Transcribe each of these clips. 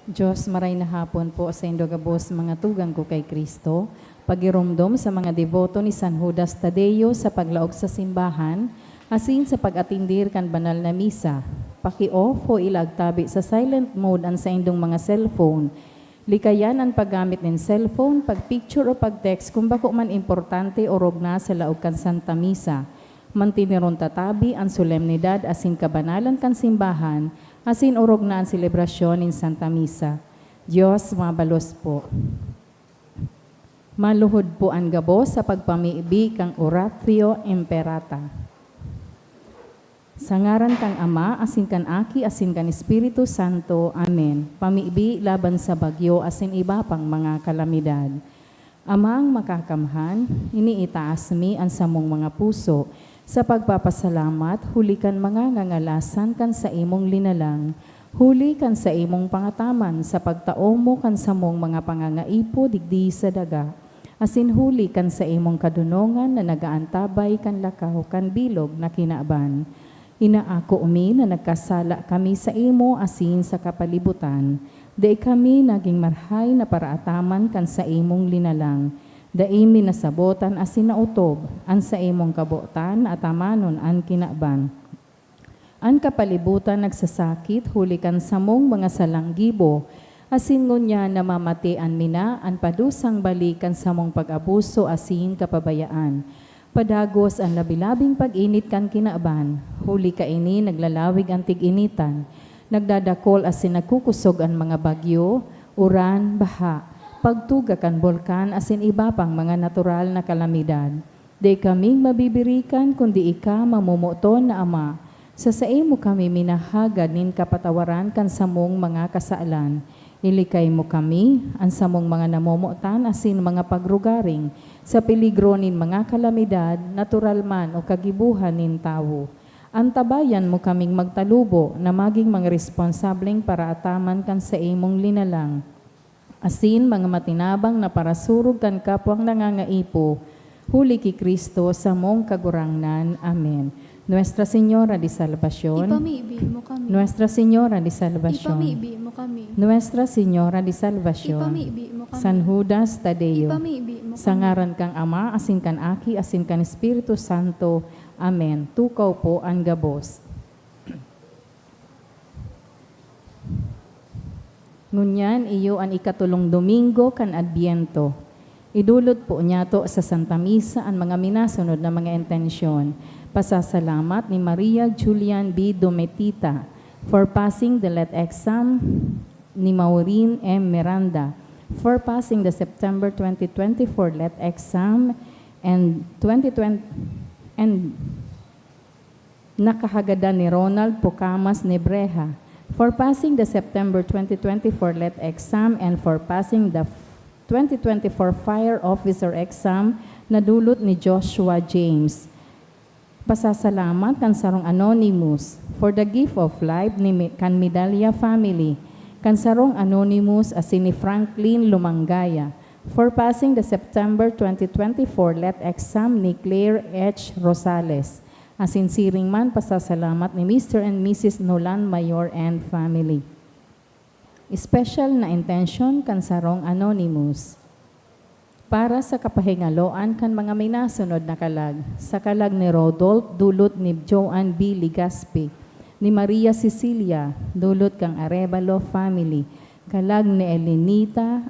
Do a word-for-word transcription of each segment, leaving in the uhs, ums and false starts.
Diyos, maray na hapon po sa indo gabos, mga tugang ko kay Cristo. Pagiromdom sa mga deboto ni San Judas Tadeo sa paglaog sa simbahan, asin sa pag-atindir kan banal na misa. Paki-off o ilaag tabi sa silent mode an saindong mga cellphone. Likayan an paggamit nin cellphone, pag-picture o pag-text kun bako man importante o rogna sa laog kan Santa Misa. Mantineron ta tabi an solemnidad asin kabanalan kan simbahan, asin orog na an selebrasyon nin Santa Misa. Dios mabalos po. Maluhod po an gabos sa pagpamibi kan Oratio Imperata. Sa ngaran kan Ama, asin kan Aki, asin kan Espiritu Santo. Amen. Pamibi laban sa bagyo asin iba pang mga kalamidad. Amang Makakamhan, iniitaas mi an samong mga puso sa pagpapasalamat huli kan mga ngangalasan kan saimong linalang, huli kan saimong pangataman sa pagtao mo kan samong mga pangangaipo digdi sa daga, asin huli kan saimong kadonongan na nag-aantabay kan lakaw kan bilog na kinaban. Inaako mi na nagkasala kami saimo asin sa kapalibutan. Dai kami nagin marahay na paraataman kan saimong linalang. Dai mi nasabotan asin naotob an saimong kabotan na atamanon an kinaban. An kapalibutan nagsasakit huli kan samong mga salang gibo, asin ngunyan namamatean mi na an padusang balik kan samong pag-abuso asin kapabayaan. Padagos an labi-labing pag-init kan kinaban, huli kaini naglalawig an tig-initan, nagdadakol asin nagkukusog an mga bagyo, uran, baha, pagtuga kan bulkan asin iba pang mga natural na kalamidad. Dai kaming mabibirikan kundi ika, mamomoton na Ama. Sa saimo kami minahagad nin kapatawaran kan samong mga kasalan. Ilikay mo kami, an samong mga namomotan asin mga pagrugaring, sa peligro nin mga kalamidad, natural man o kagibohan nin tawo. Antabayan mo kaming magtalubo na magin mga responsableng paraataman kan saimong linalang, asin mga matinabang na parasurog kan kapwang nangangaipo, huli ki Cristo, samong Kagurangnan. Amen. Nuestra Señora de Salvacion. Ipamibi mo kami. Nuestra Señora de Salvacion. Ipamibi mo kami. Nuestra Señora de Salvacion. Ipamibi mo kami. San Judas Tadeo. Ipamibi mo kami. Sa ngaran kan Ama, asin kan Aki, asin kan Espiritu Santo. Amen. Tukaw po an gabos. Ngunyan, iyo an ikatolong Domingo kan Adbyento. Idolot po niyato sa Santa Misa an mga minasunod na mga intensyon. Pasasalamat ni Maria Julian B. Dometita for passing the lit exam, ni Maureen M. Miranda for passing the September twenty twenty-four lit exam, and twenty twenty, and nakahagadan ni Ronald Pucamas Nebreja for passing the September twenty twenty-four lit exam and for passing the twenty twenty-four fire officer exam na dulot ni Joshua James. Pasasalamat kan sarong anonymous for the gift of life ni Mi-, kan Medalla family, kan sarong anonymous asin ni Franklin Lumangaya for passing the September twenty twenty-four lit exam ni Claire H. Rosales. Asin siring man pasasalamat ni Mister and Missus Nolan Mayor and family. Special na intensyon kan sarong anonymous. Para sa kapahingaloan kan mga minasunod na kalag, sa kalag ni Rodolph, dulot ni Joan B. Legaspi, ni Maria Cecilia, dulot kan Arevalo family, kalag ni Elenita,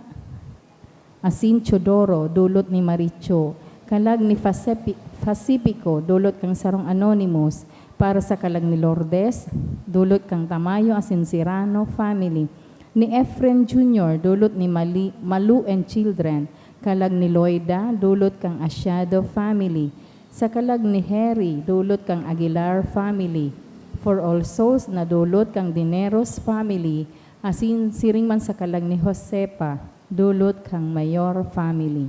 asin Teodoro, dulot ni Maricho, kalag ni Facepi-, Facipico, dulot kan sarong anonymous, para sa kalag ni Lourdes, dulot kan Tamayo asin Serrano family, ni Efren Junior, dulot ni Mali-, Malu and Children, kalag ni Loida, dulot kan Asiado family, sa kalag ni Harry, dulot kan Aguilar family, for all souls na dulot kan Dineros family, asin siring man sa kalag ni Josefa, dulot kan Mayor family.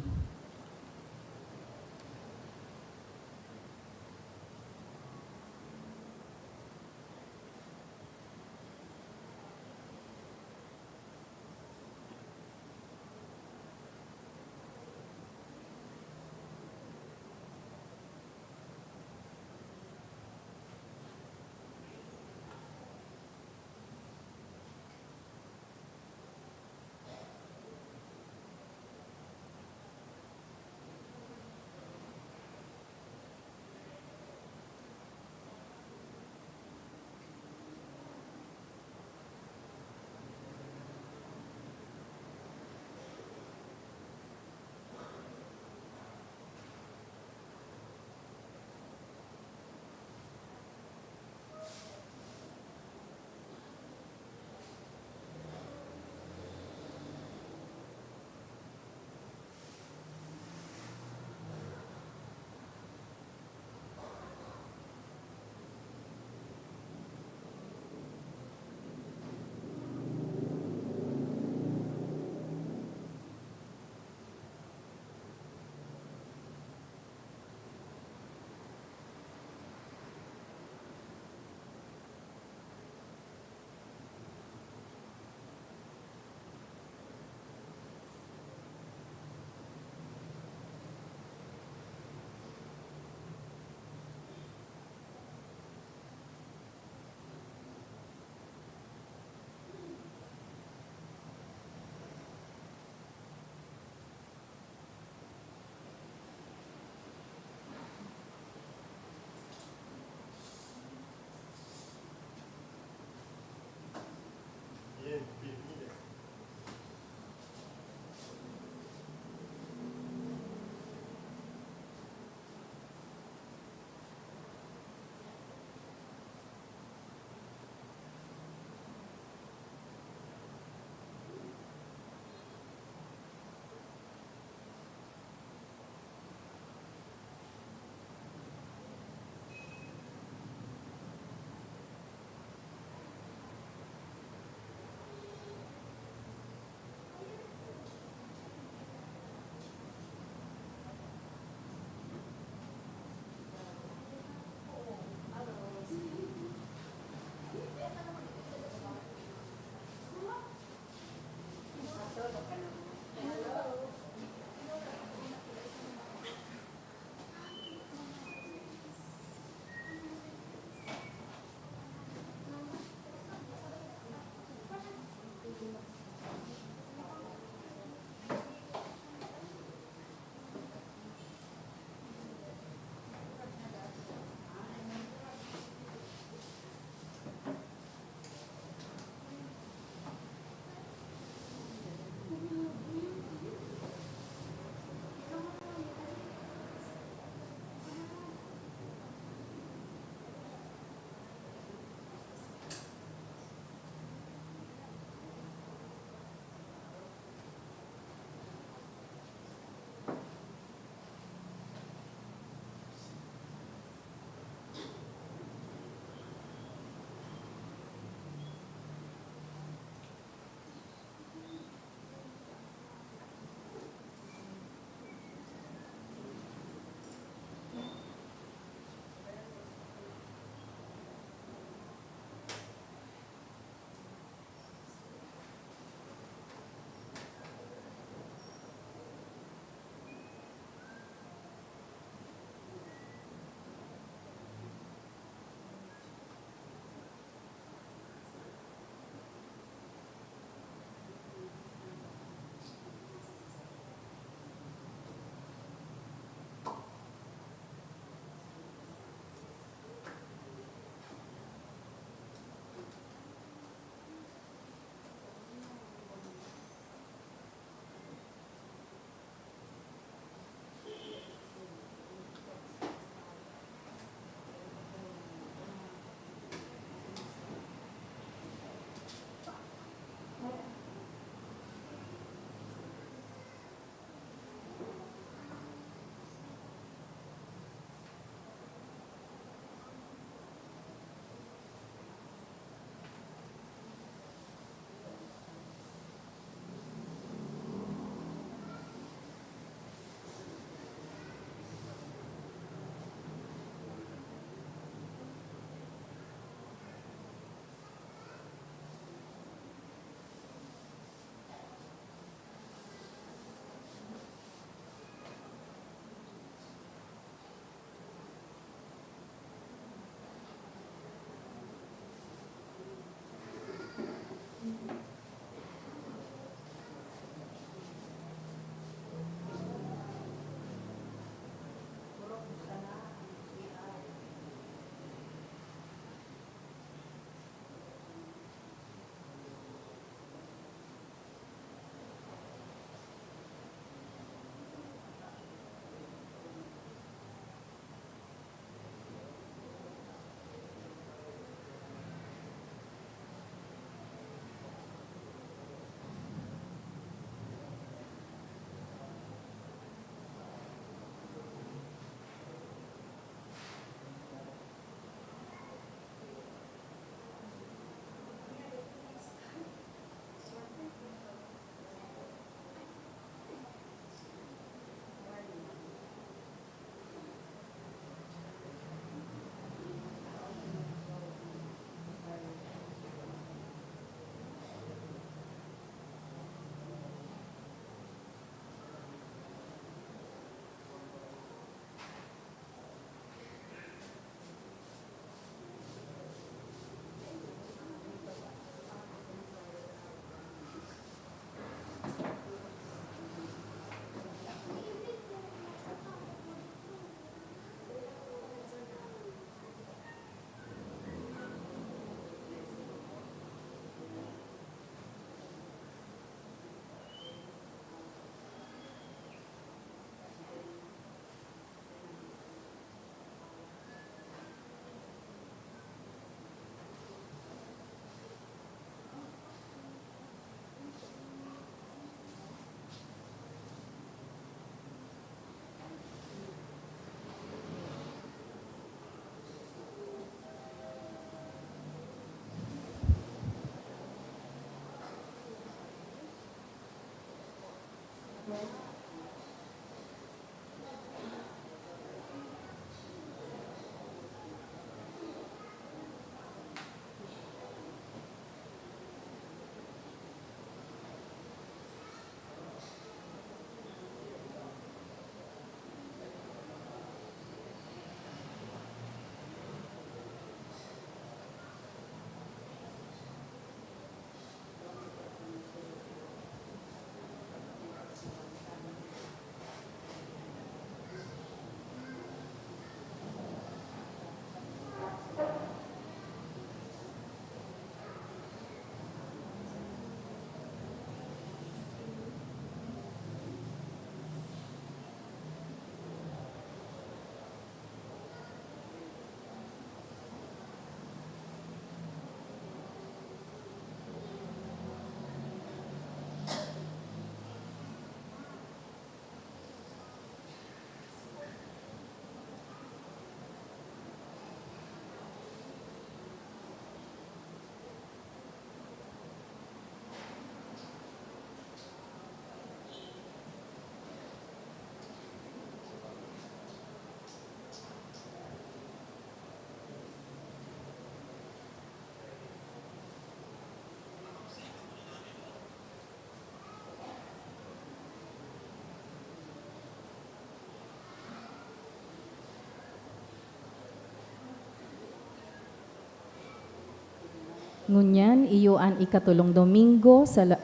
Ngunyan, iyo an ikatolong Domingo sa la-,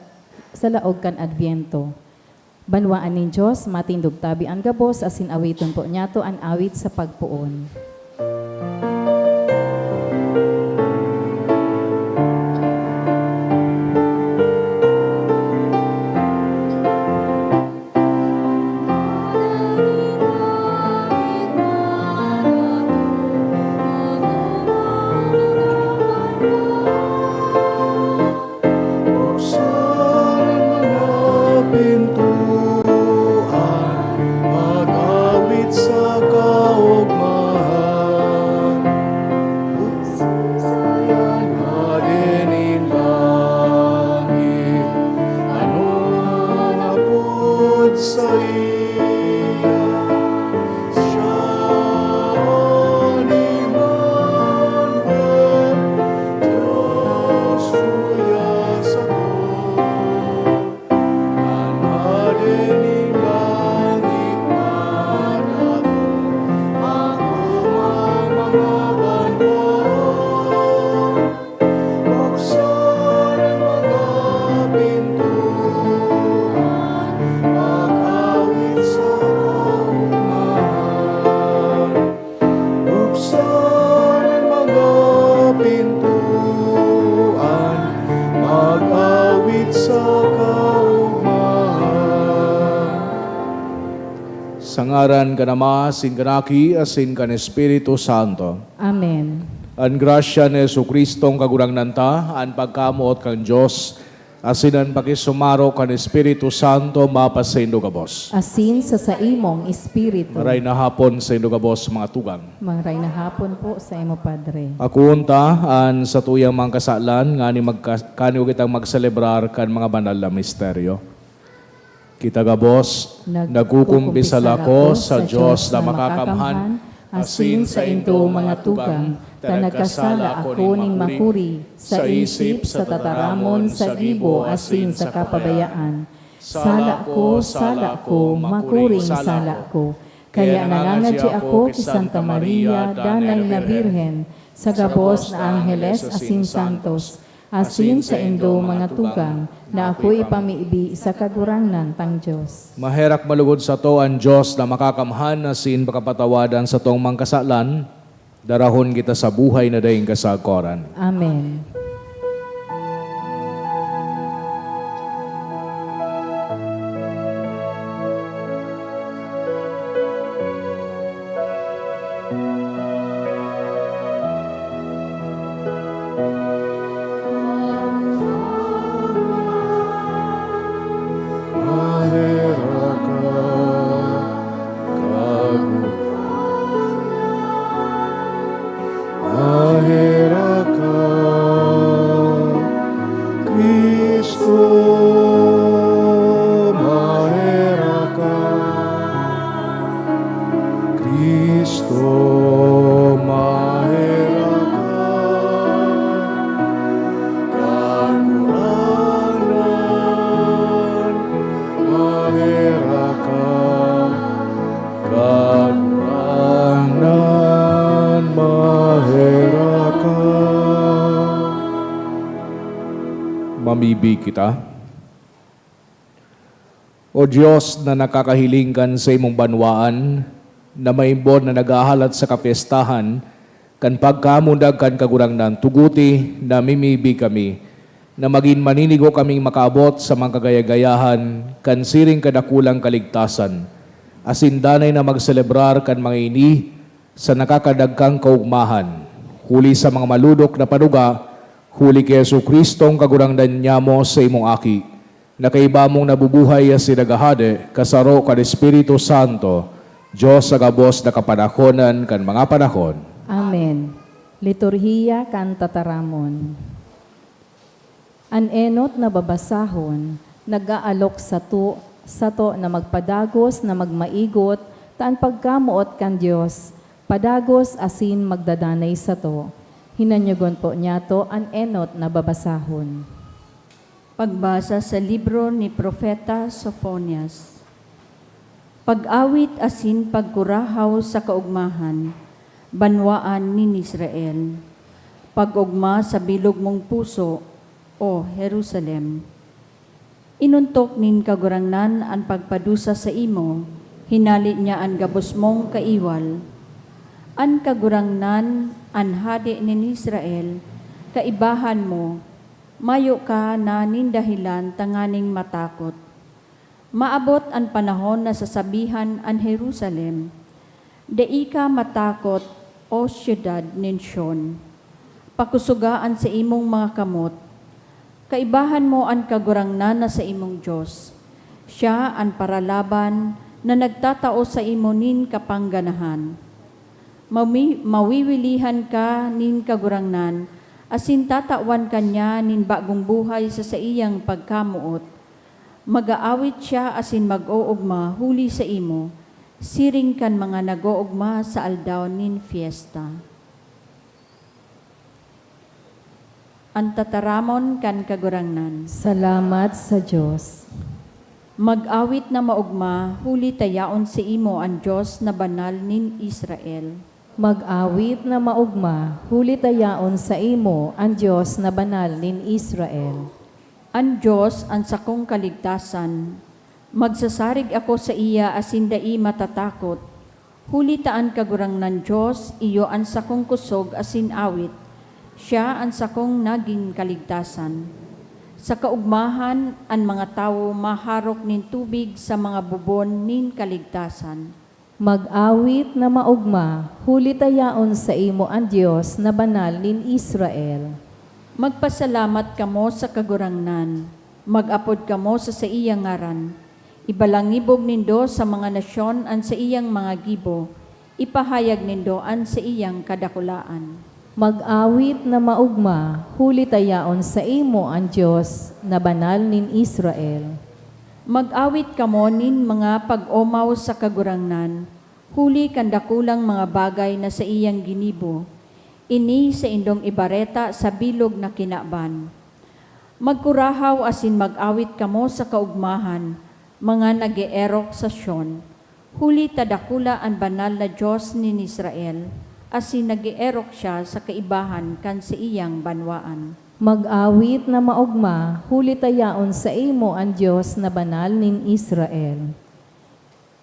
sa laog kan Adbyento. Banwaan nin Dios, matindog tabi an gabos, asin awiton po niyato an awit sa pagpoon. Buksan an mga pintoan, mag-awit sa kaogmahan. Buksan an Hade nin langit, ano ang apod saiya? Siya an iman kan Dios kuya sato. An Hade nin langit, matago, makumaw an mga banwaan. Buksan an mga pintoan, mag-awit sa kaogmahan. Buksan an mga pintoan, mag-awit sa kaogmahan. Sa ngaran kan Ama, asin kan Aki, asin kan Espiritu Santo. Amen. An grasya ni Jesu-Cristong Kagurangnan ta, an pagkamoot kan Dios, asin an pakisumaro kan Espiritu Santo mapasaindo gabos. Asin sa saimong espiritu. Maray na hapon saindo gabos, mga tugang. Maray na hapon po sa imo, Padre. Akoon ta an satuyang mga kasalan, ngani magka-, kanigo kitang magselebrar kan mga banal na misteryo. Kita gabos, nagkukumpisal ako sa Dios na makakamhan, asin saindo, mga tugang, ta nagkasala ako nin makuri, sa isip, sa tataramon, sa gibo, asin sa kapabayaan. Sala ko, sala ko, makuring sala ko. Kaya nangangadyi ako ki Santa Maria, Danay na Birhen, sa gabos na angheles asin santos, asin saindo, mga tugang, na ako ipamibi sa Kagurangnan tang Dios. Maherak malugod sato an Dios na makakamhan asin pakapatawad an satong mga kasalan, darahon kita sa buhay na daing kasagkoran. Amen. Kita. O Dios na nakakahiling kan saimong banwaan, na maimbod na naghahalat sa kapyestahan kan pagkamundag kan Kagurangnan, tuguti na mimibi kami na magin maninigo kaming makaabot sa mga kagaya-gayahan kan siring kadakulang kaligtasan, asin danay na magselebrar kan mga ini sa nakakadagkang kaogmahan, huli sa mga malodok na panuga, huli ki Jesu-Cristong Kagurangnan nyamo, sa imong Aki, na kaiba mong nabubuhay asin naghahade, kasaro kan Espiritu Santo, Dios sa gabos na kapanahonan kan mga panahon. Amen. Liturhiya kan Tataramon. An enot na babasahon nag-aalok sato, sato na magpadagos na magmaigot, ta an pagkamoot kan Dios padagos asin magdadanay sato. Hinanyogon po niyato an enot na babasahon. Pagbasa sa libro ni Propeta Sofonias. Pag-awit asin pagkurahaw sa kaogmahan, banwaan nin Israel. Pag-ogma sa bilog mong puso, O Jerusalem. Inontok nin Kagurangnan an pagpadusa saimo, hinale niya an gabos mong kaiwal. An Kagurangnan, an Hade nin Israel, kaibahan mo, mayo ka na nin dahelan tanganing matakot. Maabot an panahon na sasabihan an Jerusalem, "Dai ka matakot, O syudad nin Sion. Pakosoga an saimong mga kamot. Kaibahan mo an Kagurangnan na saimong Dios. Siya an paralaban na nagtatao saimo nin kapangganahan. Mami-, mawiwilihan ka nin Kagurangnan, asin tatawan ka niya nin bagong buhay sa saiyang pagkamoot. Mag-aawit siya asin mag-oogma huli saimo, siring kan mga nag-oogma sa aldaw nin pyesta." An Tataramon kan Kagurangnan. Salamat sa Dios. Mag-awit na maogma, huli ta yaon saimo an Dios na Banal nin Israel. Mag-awit na maogma, huli ta yaon saimo an Dios na Banal nin Israel. An Dios an sakong kaligtasan. Magsasarig ako saiya asin dai matatakot, huli ta an Kagurangnan Dios iyo an sakong kosog asin awit, siya an sakong nagin kaligtasan. Sa kaogmahan, an mga tawo maharok nin tubig sa mga bubon nin kaligtasan. Mag-awit na maogma, huli ta yaon saimo an Dios na Banal nin Israel. Magpasalamat kamo sa Kagurangnan, mag-apod kamo sa saiyang ngaran. Ibalangibog nindo sa mga nasyon an saiyang mga gibo, ipahayag nindo an saiyang kadakulaan. Mag-awit na maogma, huli ta yaon saimo an Dios na Banal nin Israel. Mag-awit kamo nin mga pag-omaw sa Kagurangnan, huli kan dakulang mga bagay na saiyang ginibo. Ini saindong ibareta sa bilog na kinaban. Magkurahaw asin mag-awit kamo sa kaogmahan, mga nag-eerok sa Sion, huli ta dakula an Banal na Dios nin Israel, asin nag-eerok siya sa kaibahan kan saiyang banwaan. Mag-awit na maogma, huli ta yaon saimo an Dios na Banal nin Israel.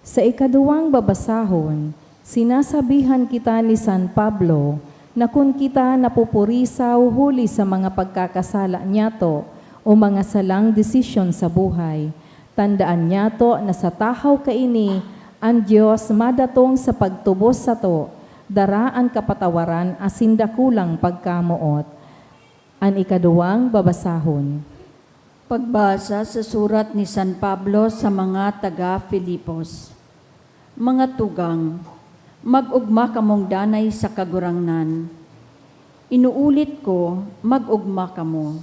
Sa ikaduwang babasahon, sinasabihan kita ni San Pablo na kun kita napupurisaw huli sa mga pagkakasala nyato o mga salang desisyon sa buhay, tandaan nyato na sa tahaw kaini, an Dios madatong sa pagtubos sato, dara an kapatawaran asin dakulang pagkamoot. An ikaduwang babasahon. Pagbasa sa surat ni San Pablo sa mga taga Filipos. Mga tugang, mag-ogma kamong danay sa Kagurangnan. Inuulit ko, mag-ogma kamo.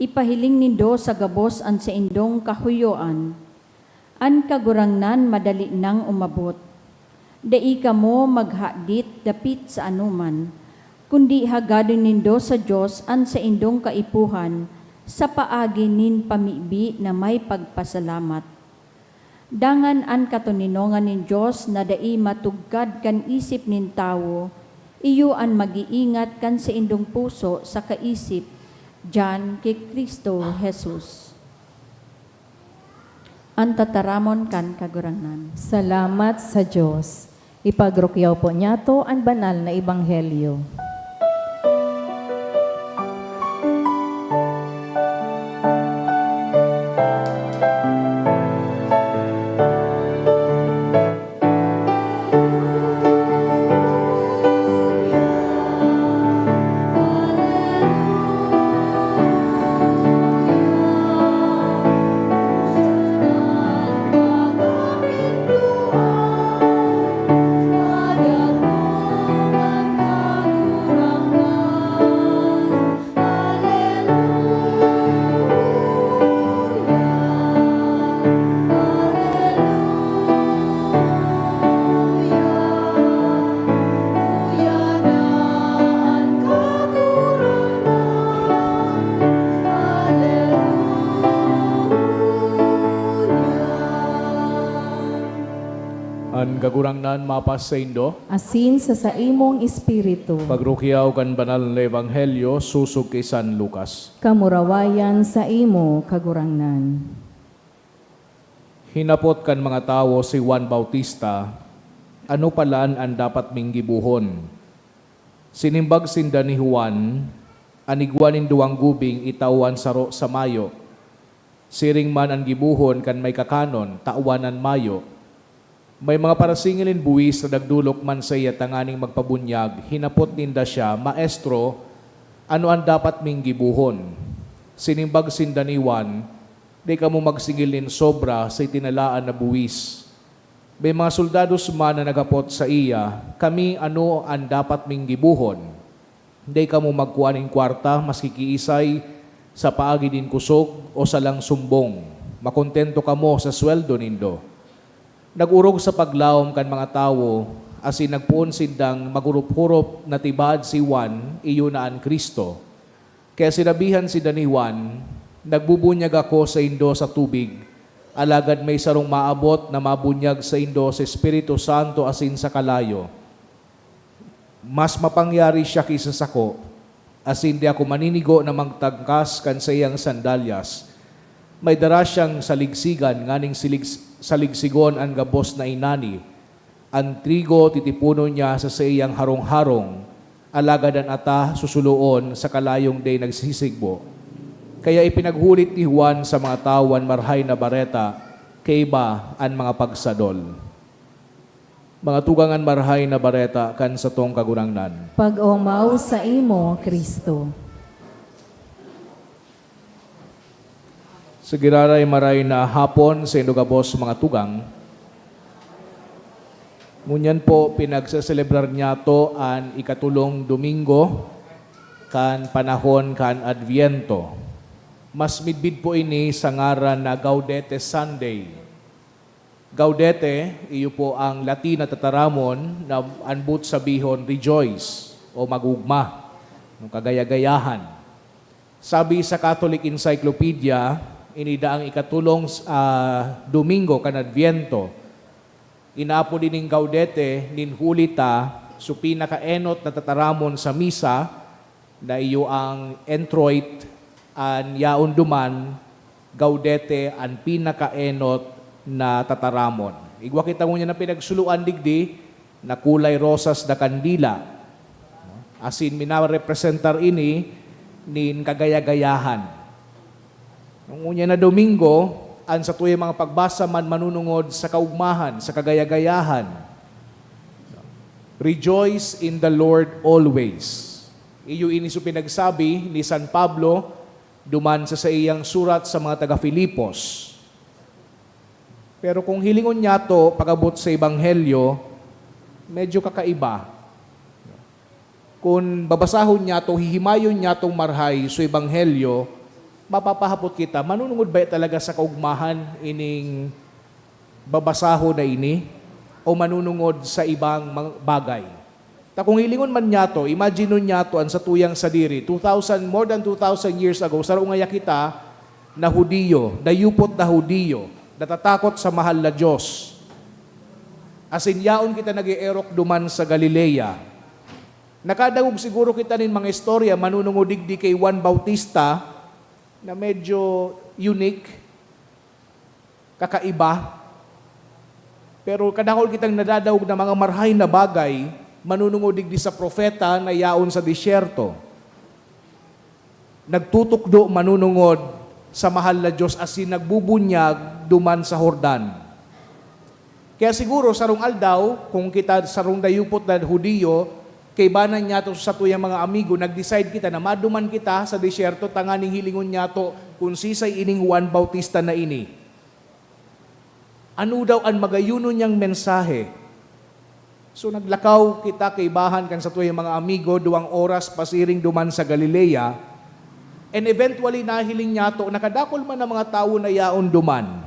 Ipahiling nindo sa gabos an saindong kahuyoan. An Kagurangnan madali nang umabot. Dai kamo maghadit dapit sa anoman, kundi hagadon nindo sa Dios an saindong kaipuhan sa paagi nin pamibi na may pagpasalamat. Dangan an katoninongan nin Dios na dai matugkad kan isip nin tawo, iyo an mag-iingat kan saindong puso saka isip, Diyan ki Cristo Jesus. An tataramon kan Kagurangnan. Salamat sa Dios. Ipagrukyaw po niyato an banal na ebanghelyo. An Kagurangnan mapas saindo. Asin sa saimong espiritu. Pagrukyaw kan Banal na Ebanghelyo sosog ki San Lucas. Kamurawayan saimo, Kagurangnan. Hinapot kan mga tawo si Juan Bautista, "Ano palan an dapat ming gibohon?" Sinimbag sinda ni Juan, "An igwa nin duwang gubing, itao an saro sa mayo. Siring man an gibohon kan may kakanon, tawan an mayo." May mga parasingil nin buhis na nagdolok man saiya tanganing magpabunyag. Hinapot ninda siya, "Maestro, ano an dapat ming gibohon?" Sinimbag sinda ni Juan, "Dai kamo magsingil nin sobra sa itinalaan na buhis." May mga soldados man na naghapot saiya, "Kami, ano an dapat ming gibohon?" "Dai kamo magkua nin kwarta maski kiisay sa paagi nin kosog o salang sumbong. Makontento kamo sa sweldo nindo." Nag-orog sa paglaom kan mga tawo, asin nagpoon sindang maghurup-hurup na tibaad si Juan iyo na an Cristo. Kaya sinabihan sinda ni Juan, "Nagbubunyag ako saindo sa tubig, alagad may sarong maabot na mabunyag saindo sa Espiritu Santo asin sa kalayo. Mas mapangyari siya ki sa sako, asin di ako maninigo na magtangkas kan saiyang sandalyas. May dara siyang saligsigan nganing siligs-, saligsigon an gabos na inani. An trigo titiponon niya sa saiyang harong-harong, alagad an ata susuloon sa kalayong dai nagsisigbo." Kaya ipinaghulit ni Juan sa mga tawo an Marahay na Bareta kaiba an mga pagsadol. Mga tugang, an Marahay na Bareta kan satong Kagurangnan. Pag-omaw saimo, Cristo. Sa giraray, maray na hapon saindo gabos, mga tugang. Ngunyan po, pinagseselebrar niyato an ikatolong Domingo kan panahon kan Adviento. Mas midbid po ini sa ngaran na Gaudete Sunday. Gaudete, iyo po ang Latin na tataramon na an boot sabihon rejoice o mag-ogma, no, kagaya-gayahan. Sabi sa Catholic Encyclopedia, ini daang ikatolong, ah, Domingo kan Adviento. Inaapod ining Gaudete nin huli ta so pinakaenot na tataramon sa misa, na iyo ang Introit, an yaon duman, Gaudete an pinakaenot na tataramon. Igwa kita ngunyan na pinagsuluan digdi na kulay rosas na kandila. Asin minarepresentar ini nin kagaya-gayahan. Ngunyan na Domingo, an satuyang mga pagbasa man manunungod sa kaugmahan, sa kagaya-gayahan. "Rejoice in the Lord always." Iyo ini so pinagsabi ni San Pablo duman sa saiyang surat sa mga taga Filipos. Pero kung hilingon niyato pag-abot sa Ebanghelyo, medyo kakaiba. Kun babasahon niyato, hihimayon niyatong marahay so Ebanghelyo, mapapahapot kita, manunungod ba talaga sa kaugmahan ining babasahon na ini o manunungod sa ibang mga bagay? Ta kung hilingon man niyato, imagine niyato an satuyang sadiri, two thousand, more than two thousand years ago, saro ngaya kita na Judio, dayupot na Judio, natatakot sa mahal na Dios. Asin yaon kita nag-eerok duman sa Galilea. Nakadangog siguro kita nin mga istorya manunungod digdi kay Juan Bautista na medyo unique, kakaiba. Pero kadakul kitang nadadangog na mga marahay na bagay manunungod digdi sa propeta na yaon sa disyerto. Nagtutukdo manunungod sa mahal na Diyos asin nagbubunyag duman sa Jordan. Kaya siguro sarong aldaw, kung kita sarong dayupot na Judio, kaibanan niyato sa satuyang mga amigo, nag-decide kita na maduman kita sa disyerto tanganing hilingon niyato kun sisay ining Juan Bautista na ini. Ano daw an magayunon niyang mensahe? So, naglakaw kita kaibahan kan satuyang mga amigo, duwang oras pasiring duman sa Galilea, and eventually nahiling niyato na kadakul man ang mga tawo na yaon duman.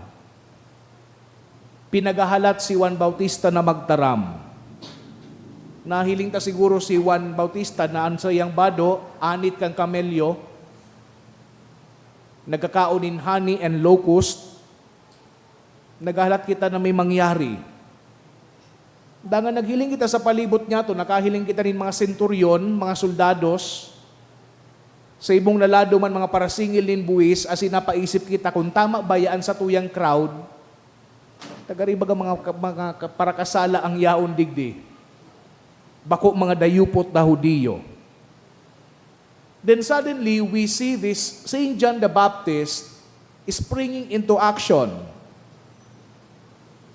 Pinaghahalat si Juan Bautista na magtaram. Nahiling ta siguro si Juan Bautista na an saiyang bado, anit kan kamelyo, nagkakaon nin honey and locust. Naghahalat kita na may mangyari. Dangan naghiling kita sa palibot niyato, nakahiling kita nin mga senturyon, mga soldados, sa ibong lalado man mga parasingil nin buwis, asin napaisip kita kun tama ba ya an satuyang crowd. Tagari baga mga, mga parakasala ang yaon digdi. Bako mga dayupot na Judio. Then suddenly, we see this Saint John the Baptist springing into action.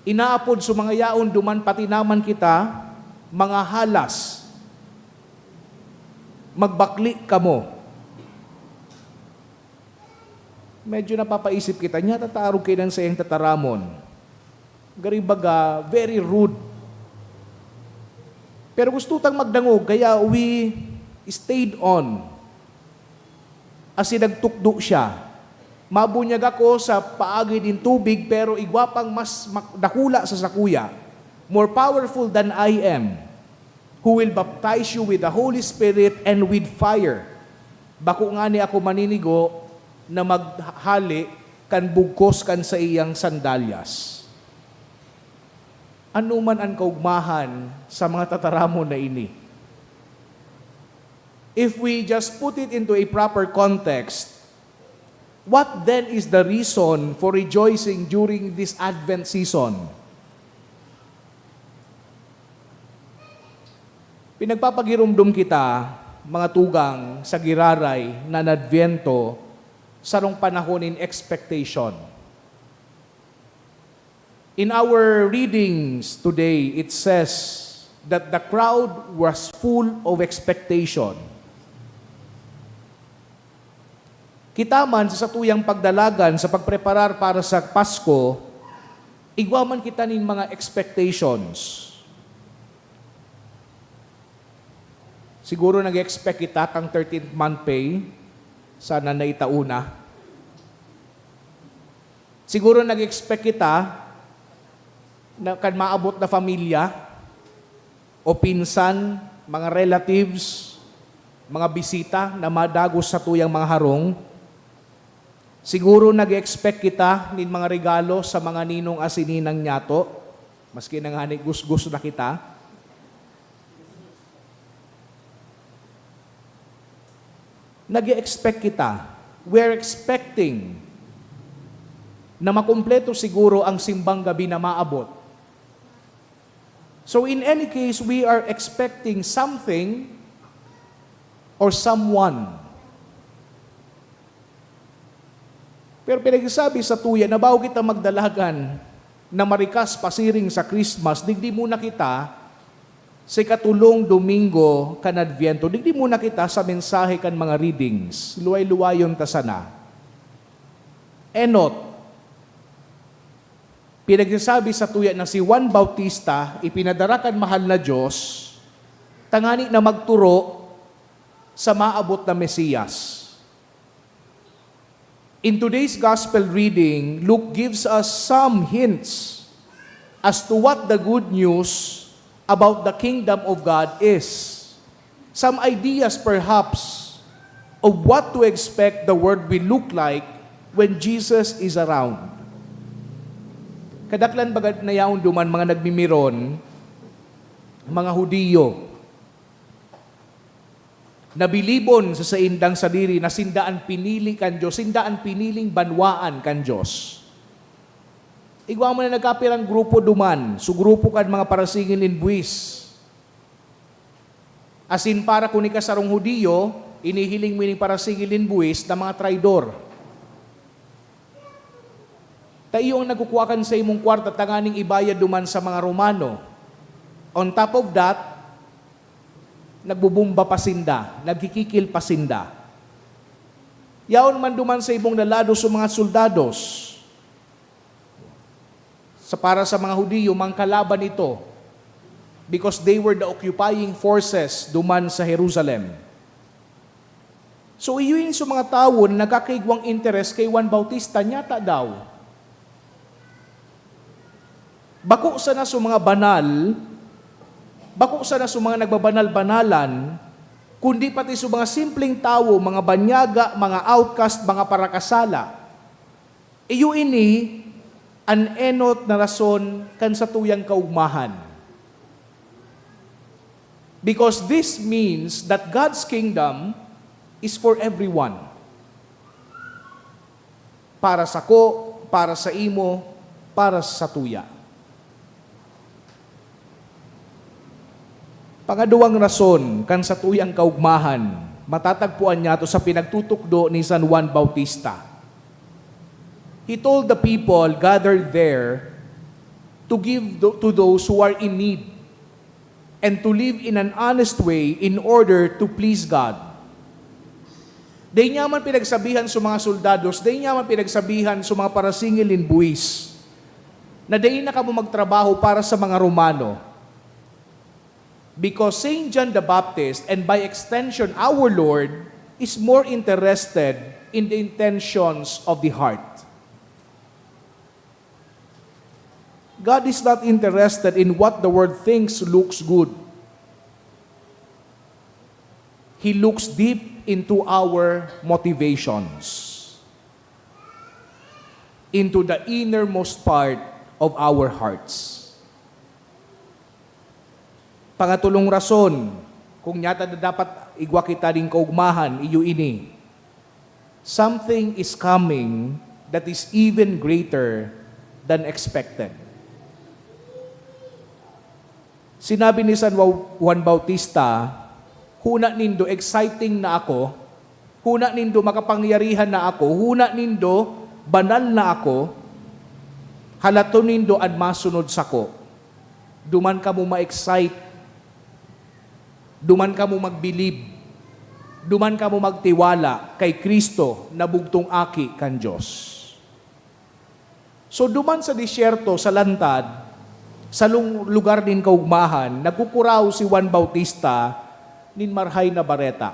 Inaapod sa mga yaon duman pati naman kita, mga halas. Magbakli kamo. Medyo napapaisip kita, niya tatarog kayo ng sayang tataramon. Gari baga, very rude. Pero gusto tang magdangog, kaya we stayed on. Asin nagtukdo siya. Mabunyag ako sa paagi nin tubig, pero igwa pang mas mak-, dakula sa sakuya, more powerful than I am, who will baptize you with the Holy Spirit and with fire. Bako ngani ako maninigo na maghale kan bugkos kan saiyang sandalyas. Ano man an kaugmahan sa mga tataramon na ini? If we just put it into a proper context, what then is the reason for rejoicing during this Advent season? Pinagpapagiromdom kita, mga tugang, sa giraray na Adviento, sarong panahon nin expectation. In our readings today, it says that the crowd was full of expectation. Kita man sa satuyang pagdalagan sa pagpreparar para sa Pasko, igwa man kita nin mga expectations. Siguro nag-expect kita kan thirteenth month pay, sana naitao na. Siguro nag-expect kita na kan maabot na pamilya o pinsan, mga relatives, mga bisita na madagos sa tuyang mga harong. Siguro nag-expect kita nin mga regalo sa mga ninong asin ninang niyato, maski na ngani gusgos na kita. Nag-e-expect kita. We're expecting na makumpleto siguro ang simbang gabi na maabot. So in any case, we are expecting something or someone. Pero pinagsasabi sa tuya na bago kita magdalagan na marikas pasiring sa Christmas, digdi muna kita sa ikatulong Domingo kan Adviento, digdi muna kita sa mensahe kan mga readings. Luway-luwayon ta sana. Enot, pinagsasabi sa tuya na si Juan Bautista ipinadara kan mahal na Diyos tangani na magturo sa maabot na Mesiyas. In today's gospel reading, Luke gives us some hints as to what the good news about the kingdom of God is. Some ideas, perhaps, of what to expect the world will look like when Jesus is around. Kadaklan baga na yaon duman mga nagmimiron, mga Hudiyo. Nabilibon sa saindang sadiri na sinda an pinili kan Dios, sinda an piniling banwaan kan Dios. Igwa man na nagkapirang grupo duman, so grupo kan mga parasingil nin buwis. Asin para kun ika sarong Judio, inihiling mo ining parasingil nin buwis na mga traidor. Ta iyo an nagkukua kan saimong kwarta tanganing ibayad duman sa mga Romano. On top of that, nagbubomba pa sinda, nagkikikil pa sinda. Yaon man duman sa ibong lalado sa mga soldados. Sa para sa mga Judio, mangkalaban ito because they were the occupying forces duman sa Jerusalem. So, iyo ini sa mga tawo na nagkakaigwang interes kay Juan Bautista, nyata daw. Bako sana sa mga banal, bako sana sa mga nagbabanal-banalan, kundi pati sa mga simpleng tawo, mga banyaga, mga outcast, mga parakasala. Iyo ini an enot na rason kan satuyang kaugmahan. Because this means that God's kingdom is for everyone. Para sako, para sa imo, para sa satuya. Pangaduwang rason kan satuyang kaugmahan, matatagpuan niyato sa pinagtutukdo ni San Juan Bautista. He told the people gathered there to give tho- to those who are in need and to live in an honest way in order to please God. Dai niya man pinagsabihan sa mga soldados, dai niya man pinagsabihan sa mga parasingil nin buwis na dai na kamo magtrabaho para sa mga Romano. Because Saint John the Baptist, and by extension our Lord, is more interested in the intentions of the heart. God is not interested in what the world thinks looks good. He looks deep into our motivations, into the innermost part of our hearts. Pangatulong rason, kung nyata na dapat igwa kita nin kaugmahan, iyo ini. Something is coming that is even greater than expected. Sinabi ni San Wa- Juan Bautista, "Huna nindo, exciting na ako. Huna nindo, makapangyarihan na ako. Huna nindo, banal na ako. Halaton nindo an masunod sako. Duman kamo ma-excite. Duman kamo magbilib. Duman kamo magtiwala kay Cristo na bugtong Aki kan Dios." So, duman sa disyerto, sa lantad, sa lung-, lugar nin kaugmahan, nagkukurahaw si Juan Bautista nin Marahay na Bareta.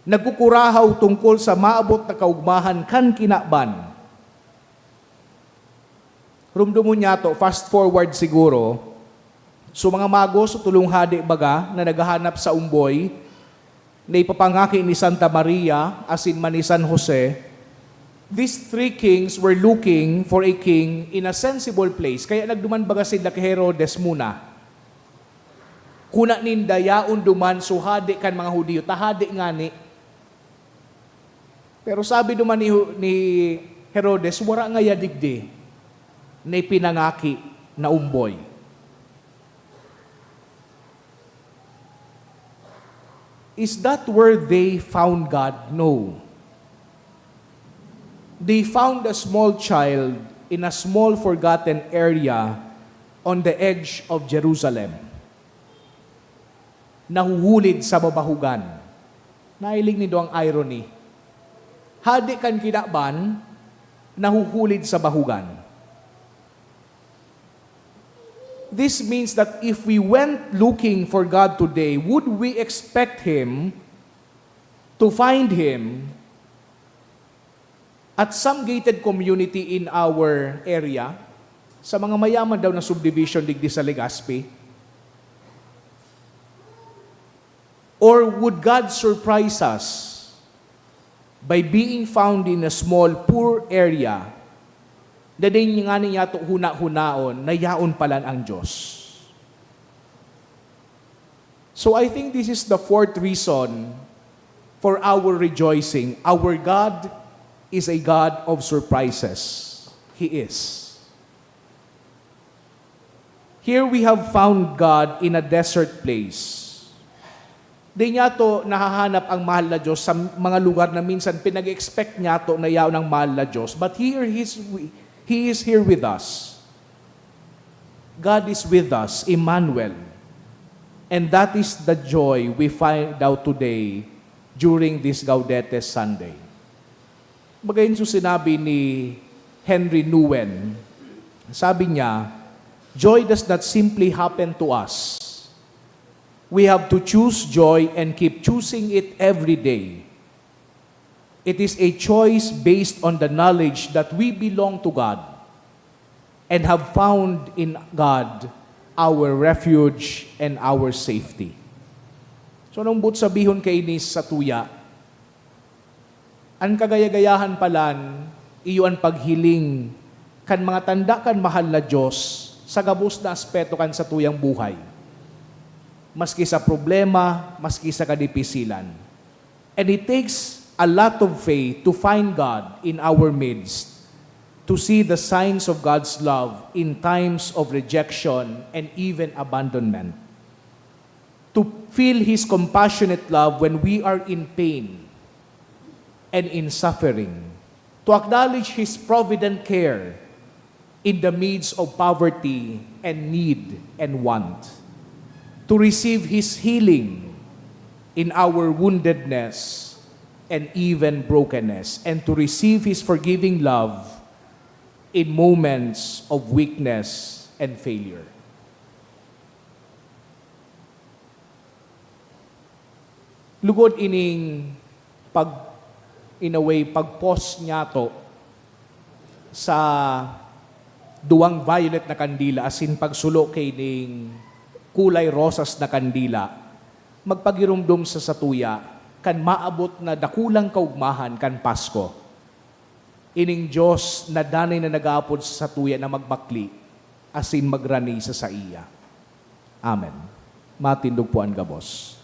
Nagkukurahaw tungkol sa maabot na kaugmahan kan kinaban. Rumdomon niyato, fast forward siguro, so, mga magos o tolong hade baga na naghahanap sa umboy, na ipapangaki ni Santa Maria asin man ni San Jose, these three kings were looking for a king in a sensible place. Kaya nagduman baga sinda ki Herodes muna. Huna ninda yaon duman so hade kan mga Judio, ta hade ngani. Pero sabi duman ni, ni Herodes, "Wara ngaya digdi na ipinangaki na umboy." Is that where they found God? No. They found a small child in a small forgotten area on the edge of Jerusalem. Nahuhulid sa babahugan. Nahiling nindo ang irony. Hade kan kinaban, nahuhulid sa bahugan. This means that if we went looking for God today, would we expect Him, to find Him, at some gated community in our area? Sa mga mayaman daw na subdivision digdi sa Legazpi? Or would God surprise us by being found in a small, poor area na dai ngani niyato huna-hunaon na yaon palan ang Dios? So I think this is the fourth reason for our rejoicing. Our God is a God of surprises. He is. Here we have found God in a desert place. Di niyato nahahanap ang mahal na Diyos sa mga lugar na minsan pinag-expect niyato na yaon ang mahal na Diyos. But here, He's, He is here with us. God is with us, Emmanuel. And that is the joy we find out today during this Gaudete Sunday. Bagayon so sinabi ni Henri Nouwen. Sabi niya, "Joy does not simply happen to us. We have to choose joy and keep choosing it every day. It is a choice based on the knowledge that we belong to God and have found in God our refuge and our safety." So, anong boot sabihon kaini sa tuya? An kagaya-gayahan palan, iyo an paghiling kan mga tanda kan mahal na Diyos sa gabos na aspeto kan satuyang buhay, maski sa problema, maski sa kadipisilan. And it takes a lot of faith to find God in our midst, to see the signs of God's love in times of rejection and even abandonment, to feel His compassionate love when we are in pain and in suffering, to acknowledge His provident care in the midst of poverty and need and want, to receive His healing in our woundedness and even brokenness, and to receive His forgiving love in moments of weakness and failure. Lugod ining pag, in a way, pag-pause niyato sa duwang violet na kandila asin pagsulo kaining kulay rosas na kandila, magpagiromdom sa satuya kan maabot na dakulang kaugmahan kan Pasko. Ining Dios na danay na nag-aapod sa satuya na magbakle asin magrani sa saiya. Amen. Matindog po an gabos.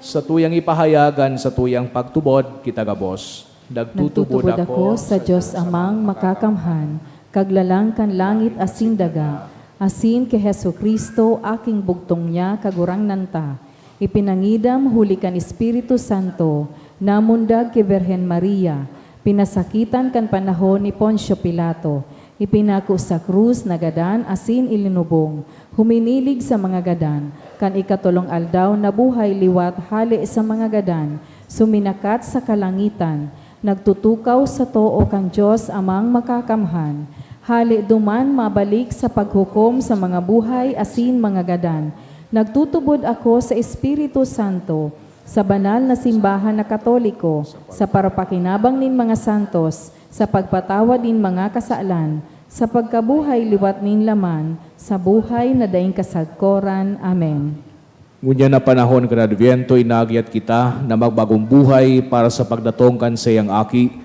Satuyang ipahayag an satuyang pagtubod, kita gabos. Nagtutubod ako sa Dios Amang Makakamhan, Kaglalang kan langit asin daga, asin ki Jesu-Cristo, aking bugtong niya, Kagurangnan ta, ipinangidam huli kan Espiritu Santo, namundag ki Birhen Maria, pinasakitan kan panahon ni Poncio Pilato, ipinako sa krus, nagadan asin ilinubong, huminilig sa mga gadan, kan ikatolong aldaw nabuhay liwat hale sa mga gadan, suminakat sa kalangitan, nagtutukaw sa too kan Dios Amang Makakamhan. Hale duman mabalik sa paghukom sa mga buhay asin mga gadan. Nagtutubod ako sa Espiritu Santo, sa banal na simbahan na Katoliko, sa parapakinabang nin mga santos, sa pagpatawad nin mga kasalan, sa pagkabuhay liwat nin laman, sa buhay na daing kasagkoran. Amen. Ngunyan na panahon kan Adbyento, inaagiat kita na magbagong buhay para sa pagdatong kan saiyang Aki.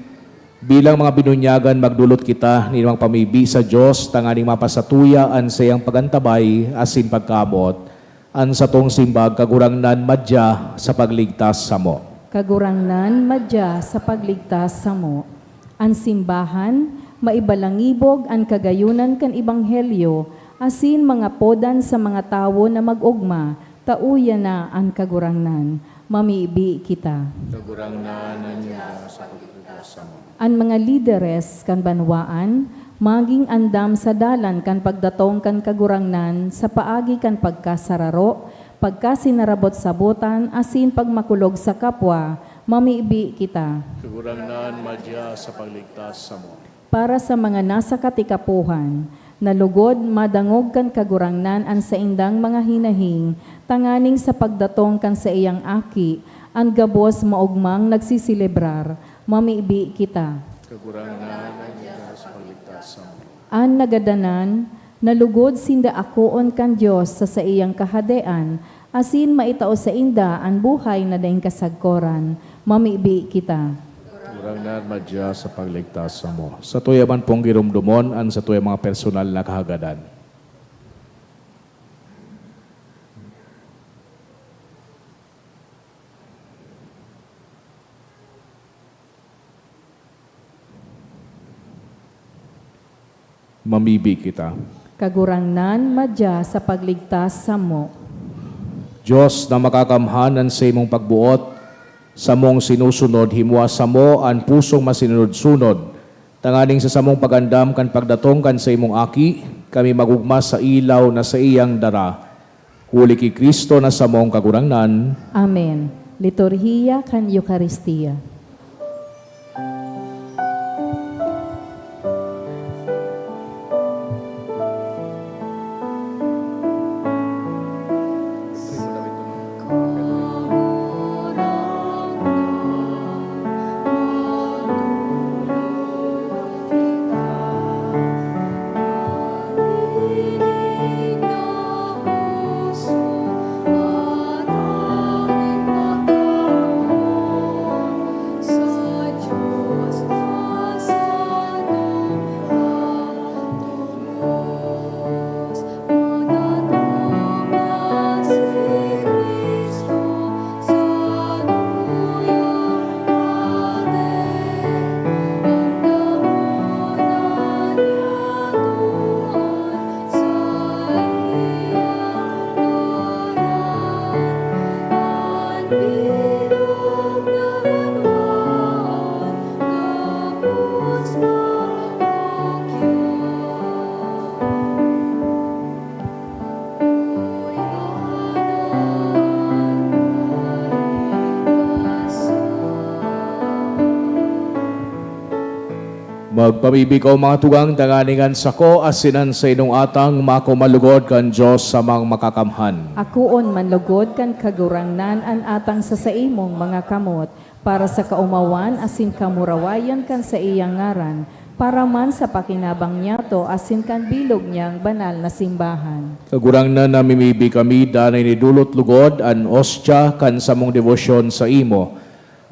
Bilang mga binunyagan, magdolot kita nin mga pamibi sa Dios tanganing mapasatuya an saiyang pag-antabay asin pagkaabot. An satong simbag, Kagurangnan, madya sa pagligtas samo. Kagurangnan, madya sa pagligtas samo. An simbahan, maibalangibog an kagayonan kan ebanghelyo, asin mangapodan sa mga tawo na mag-ogma, ta uya na an Kagurangnan. Mamibi kita. Kagurangnan, madya sa pagligtas samo. An mga lideres kan banwaan, magin andam sa dalan kan pagdatong kan Kagurangnan sa paagi kan pagkasararo, pagkasinarabot-sabotan, asin pagmakulog sa kapwa, mamibi kita. Kagurangnan, madya sa pagligtas samo. Para sa mga nasa katikapohan, na lugod madangog kan Kagurangnan an saindang mga hinahing, tanganing sa pagdatong kan saiyang Aki, an gabos maogmang nagseselebrar, mamibi kita. Kagurangnan, madya sa pagligtas samo. An nagadanan, na lugod sinda akoon kan Dios sa saiyang Kahadean, asin maitao sainda an buhay na daing kasagkoran. Mamibi kita. Kagurangnan, madya sa pagligtas samo. Satuya man pong giromdomon an satuyang mga personal na kahagadan. Mamibi kita. Kagurangnan, madya sa pagligtas samo. Dios na makakamhan, an saimong pagboot, samong sinusunod, himoa samo an pusong masinunod-sunod, tanganing sa samong pagandam kan pagdatong kan saimong Aki, kami magugma sa ilaw na saiyang dara. Huli ki Cristo na samong Kagurangnan. Amen. Liturhiya kan Eukaristia. Magpamibi kamo, mga tugang, tanganing an sako asin an saindong atang makuman lugod kan Dios Amang Makakamhan. Akoon man lugod kan Kagurangnan an atang sa saimong mga kamot, para sa kaomawan asin kamurawayan kan saiyang ngaran, para man sa pakinabang niyato asin kan bilog niyang banal na simbahan. Kagurangnan, namimibi kami danay nidolot lugod an ostya kan samong debosyon saimo,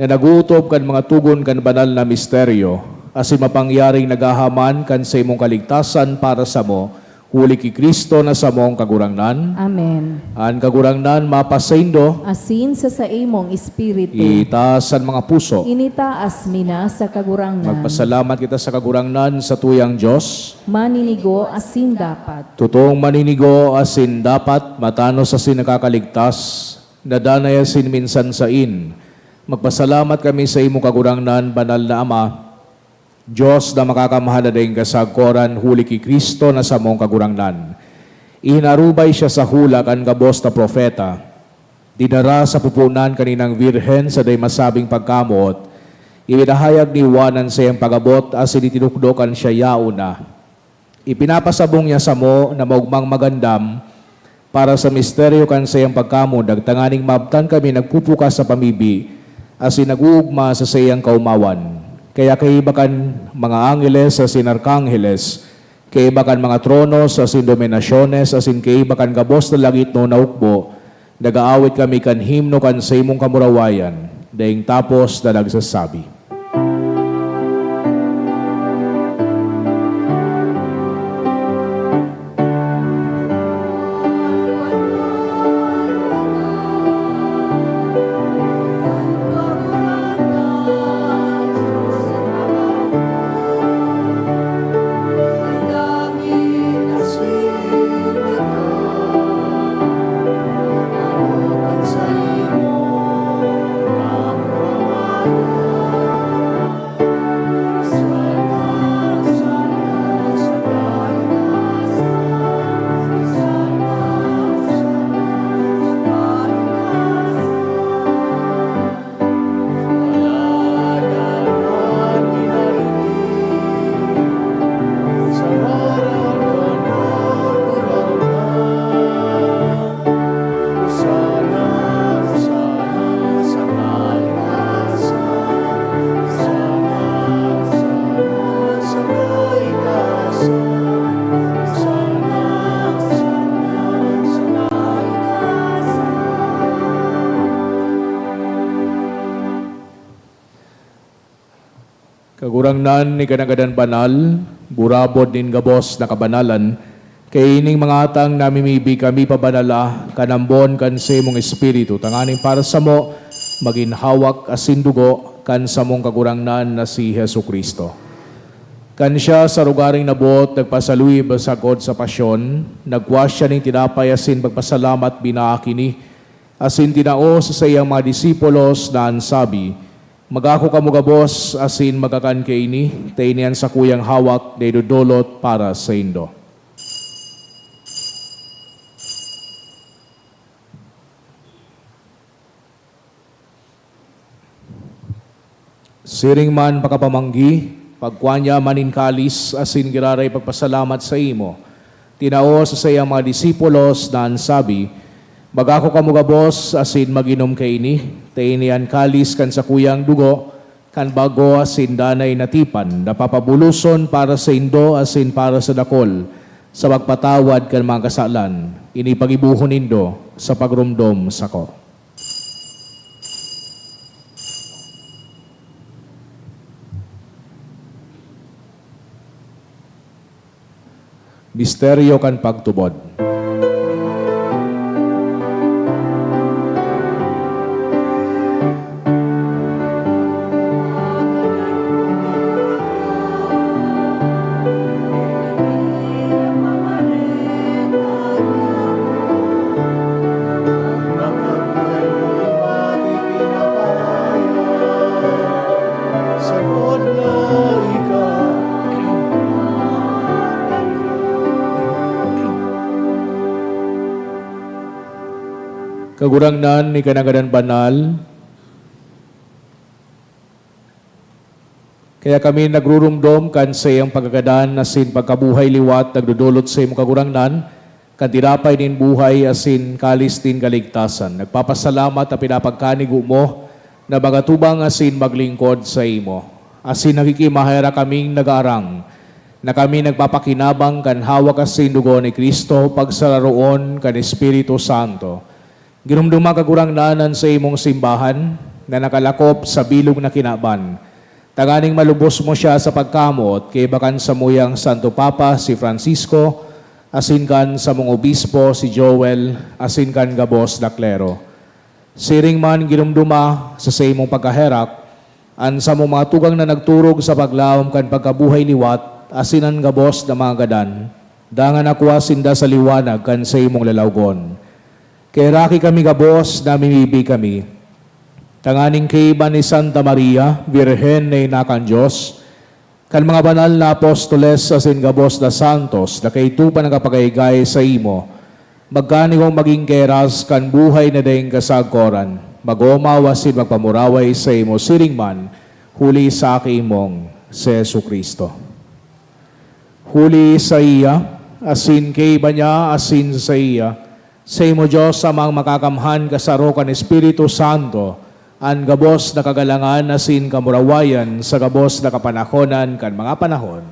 na nag-ootob kan mga togon kan banal na misteryo, asin mapangyaring naghahaman kan saimong kaligtasan para samo, huli ki Cristo na samong Kagurangnan. Amen. An Kagurangnan mapasaindo. Asin sa saimong espiritu. Itaas an mga puso. Initaas mi na sa Kagurangnan. Magpasalamat kita sa Kagurangnan, satuyang Dios. Maninigo asin dapat. Totoong maninigo asin dapat, matanos asin nakakaligtas, na danay asin minsan sain. Magpasalamat kami saimo, Kagurangnan, Banal na Ama, Dios na makakamhan na daing kasagkoran, huli ki Cristo na samong Kagurangnan. Ihinarubay siya sa hula kan gabos na propeta. Dinara sa pupunan kan inang Birhen sa dai masabing pagkamoot. Ipinahayag ni Juan an saiyang pag-abot asin itinukdo kan siya yaon na. Ipinapasabong niya samo na maogmang magandam para sa misteryo kan saiyang pagkamundag, tanganing maabtan kami nagpupukas sa pamibi asin nag-oogma sa saiyang kaomawan. Kaya kaiba kan mga angheles asin arkangheles, kaiba kan mga tronos asin dominasyones, asin kaiba kan gabos na langitnon na hukbo, nag-aawit kami kan himno kan saimong kamurawayan, daing tapos na nagsasabi. Kagurangnan, ika na gadan banal, burabod nin gabos na kabanalan, kaining mga atang namimibi kami pabanala kan ambon kan saimong Espiritu, tanganing para samo magin hawak asin dugo kan samong Kagurangnan na si Jesu-Cristo. Kan siya sa rogaring naboot nagpasaluib sagkod sa pasyon, nagkua siya nin tinapay asin pagpasalamat binaak ini, asin tinao sa saiyang mga disipulos na an sabi, "Magako kamo gabos asin magkakan kaini, ta ini an sakuyang hawak na idodolot para saindo." Siring man pakapamanggi, pagkua niya man nin kalis asin giraray pagpasalamat saimo, tinao sa saiyang mga disipulos na an sabi, "Magako kamo gabos asin mag-inom kaini, ta ini an kalis kan sakuyang dugo, kan bago asin danay na tipan, na papabuloson para saindo asin para sa dakol, sa pagpatawad kan mga kasalan. Ini paggibohon nindo sa pagromdom sako." Misteryo kan pagtubod. Kagurangnan, ika na ngadan banal, kaya kami nagruromdom kan saiyang pagkagadan asin pagkabuhay liwat nagdodolot sa imo Kagurangnan, kan tinapay nin buhay asin kalis nin kaligtasan. Nagpapasalamat ta pinapagkanigo mo na magatubang asin maglingkod saimo. Asin nakikimaherak kaming nag-aarang na kami nagpapakinabang kan hawak asin dugo ni Cristo pagsararoon kan Espiritu Santo. Ginomdoma, Kagurangnan, an saimong simbahan na nakalakop sa bilog na kinaban, tanganing malubos mo siya sa pagkamoot kaiba kan samuyang Santo Papa, si Francisco, asin kan samong obispo, si Joel, asin kan gabos na klero. Siring man ginomdoma sa saimong pagkaherak an samong mga tugang na nagturog sa paglaom kan pagkabuhay liwat asin an gabos na mga gadan, dangan nakua sinda sa liwanag kan saimong lalawgon. Kaheraki kami gabos, namimibi kami, tanganing kaiba ni Santa Maria, Birhen na ina kan Dios, kan mga banal na apostoles asin gabos na santos na kaidto pa nakapag-aygay saimo, magkanigong magin keras kan buhay na daing kasagkoran, mag-omaw asin magpamuraway saimo siring man, huli sa Aki mong si Jesu-Cristo. Huli saiya, asin kaiba niya, asin saiya, saimo Dios Amang Makakamhan, kasaro kan Espiritu Santo, an gabos na kagalangan asin kamurawayan sa gabos na kapanahonan kan mga panahon.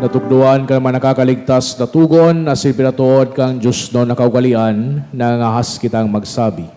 Natukdoan kan mga nakakaligtas na togon asin pinatood kan diosnon na kaugalean, nangangahas kitang magsabi.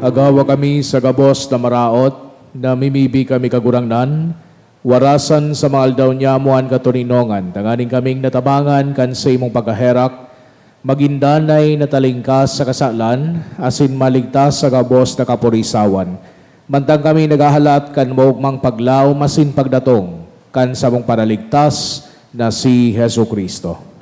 Agawa kami sa gabos na maraot, namimibi kami, Kagurangnan, warasan sa mga aldaw nyamo an katoninongan, tanganing kaming natabangan kan saimong pagkaherak, magin danay na talingkas sa kasalan, asin maligtas sa gabos na kaporisawan. Mantang kami naghahalat kan maogmang paglaom asin pagdatong kan samong Paraligtas na si Jesu-Cristo.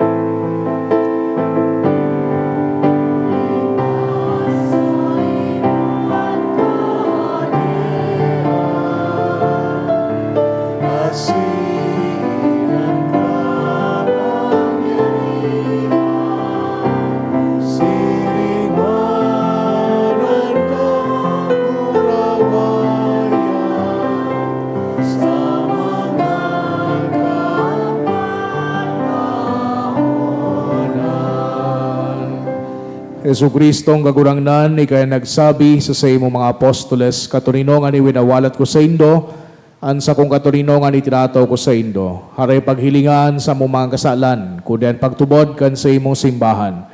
Jesu-Cristong Kagurangnan, ika an nagsabi sa saimong mga apostoles, "Katoninongan iwinawalat ko saindo, an sakong katoninongan itinataw ko saindo." Hare paghilinga an samong mga kasalan, kundi an pagtubod kan saimong simbahan.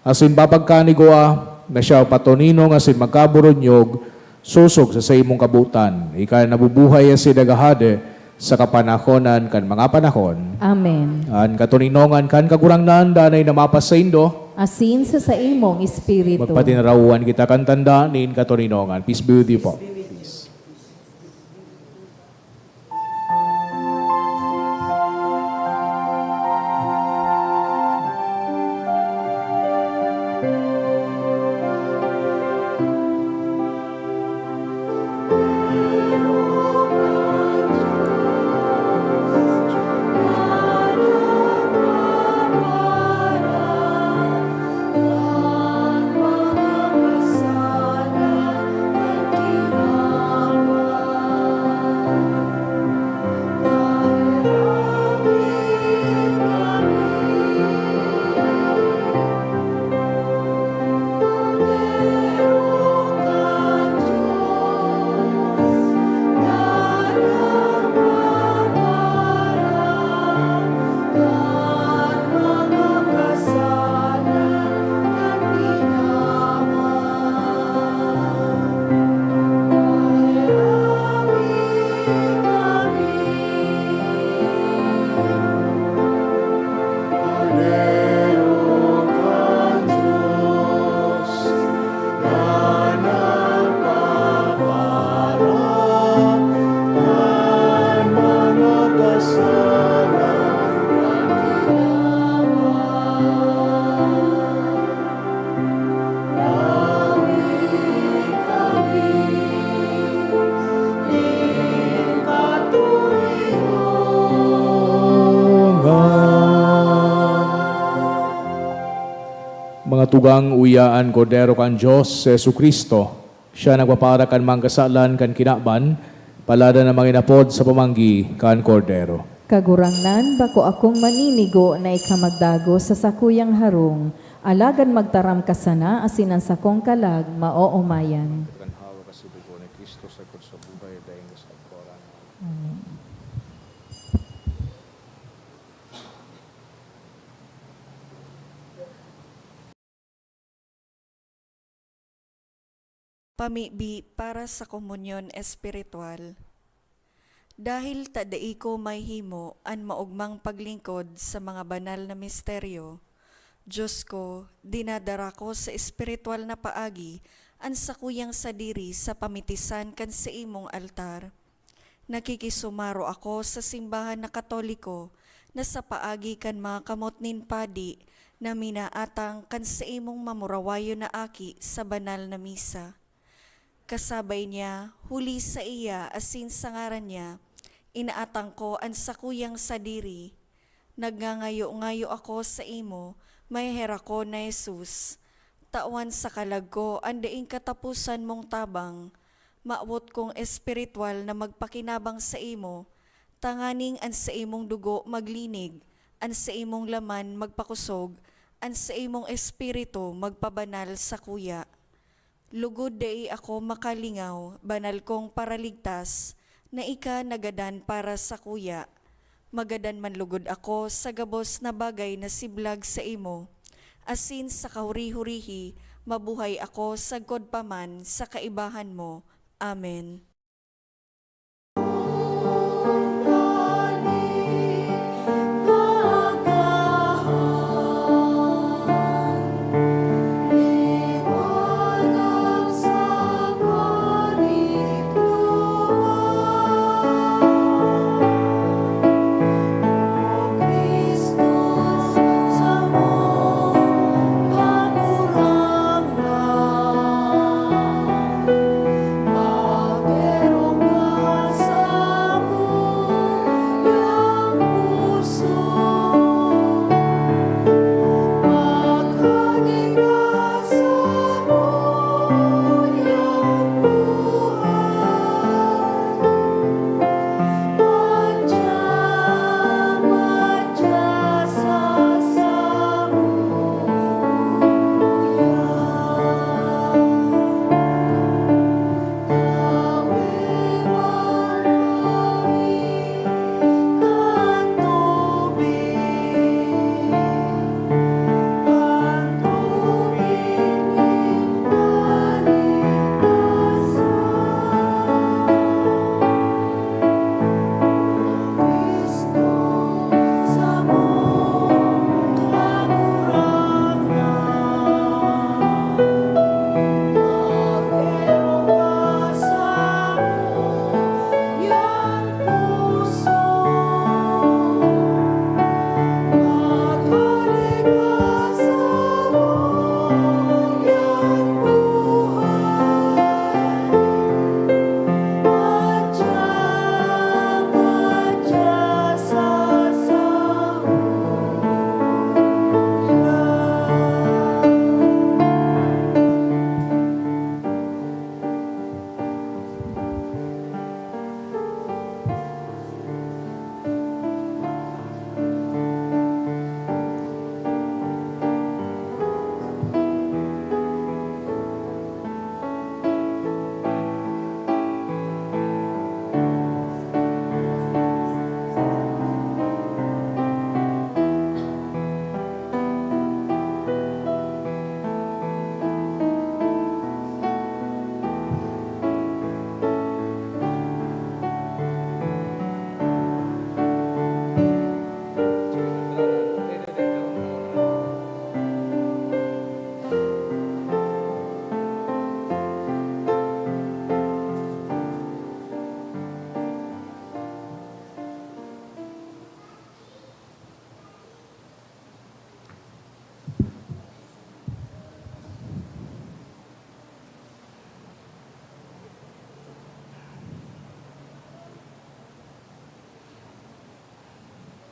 Asin papagkanigwa na siya patoninong asin magkaburunyog, sosog sa saimong kabotan. Ika an nabubuhay asin naghahade sa kapanahonan kan mga panahon. Amen. An katoninongan kan Kagurangnan danay na mapasaindo. Asin sa saimong espiritu. Magpatinarawan kita kan tanda nin katoninongan. Peace be with you po. Mga tugang, uya an Kordero kan Dios, si Jesu-Cristo. Siya nagpapara kan mga kasalan kan kinaban, paladan na manginapod sa pamanggi kan Kordero. Kagurangnan, bako akong maninigo na ika magdagos sa sakuyang harong, alagad magtaram ka sana asin an sakong kalag maoomayan. Kan hawak sa dugo ni Cristo, sagkod sa buhay, daing sa kagurangnan. Amen. Pamibi para sa komunyon espiritual. Dahil ta dai ko mahimo an maogmang paglingkod sa mga banal na misteryo, Dios ko, dinadara ko sa espiritual na paagi an sakuyang sadiri sa pamitisan kan saimong altar. Nakikisumaro ako sa simbahan na Katoliko na sa paagi kan mga kamot nin padi na minaatang kan saimong mamurawayon na aki sa banal na misa. Kasabay niya, huli sa iya asin sa ngaran niya, inaatang ko an sakuyang sadiri. Nagngangayo-ngayo ako saimo, maheherakon na Jesus. Tawan sa kalag ko an daing kataposan mong tabang. Mawot kong espiritual na magpakinabang saimo, tanganing an saimong dugo maglinig, an saimong laman magpakosog, an saimong espiritu magpabanal sakuya. Lugod dai ako makalingaw, banal kong Paraligtas, na ika nagadan para sakuya. Magadan man lugod ako sa gabos na bagay na siblag saimo, asin sa kahuri-hurihi, Mabuhay ako sagkod pa man sa kaibahan mo. Amen.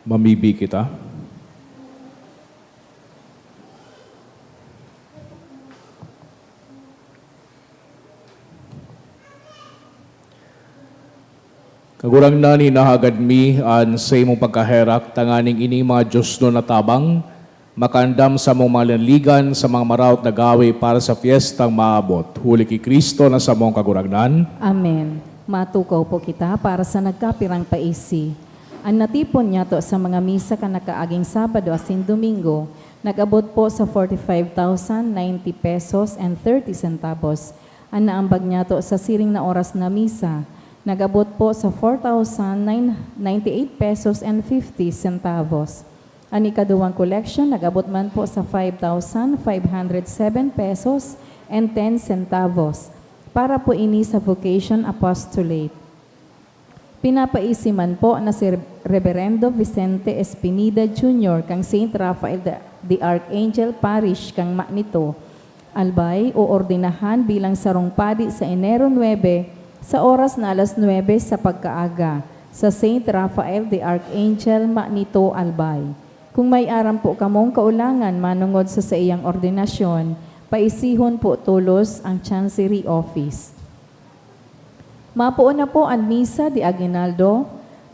Mamibi kita. Kagurangnan, hinahagad mi an saimong pagkaherak tanganing ining mga diosnon na tabang makaandam sa samong mga linaligan sa mga maraot na gawe para sa fiestang maabot. Huli ki Cristo na samong Kagurangnan. Amen. Matukaw po kita para sa nagkapirang paisi. An natipon niyato sa mga misa kan nakaaging Sabado asin Domingo, nag-abot po sa forty-five thousand ninety pesos and thirty centavos. An naambag niyato sa siring na oras na misa, nag-abot po sa four thousand nine, ninety-eight pesos and fifty centavos. An ikaduwang collection nag-abot man po sa five thousand five hundred seven pesos and ten centavos. Para po ini sa Vocation Apostolate. Pinapaisi man po na si Reberendo Vicente Espinida Junior kan Saint Raphael the, the Archangel Parish kan Manito, Albay, oordenahan bilang sarong padi sa Enero nuebe, sa oras na alas nuebe sa pagkaaga, sa Saint Raphael the Archangel, Manito, Albay. Kung may aram po kamong kaulangan manongod sa saiyang ordinasyon, paisihon po tolos ang Chancery Office. Mapoon na po an Misa de Aguinaldo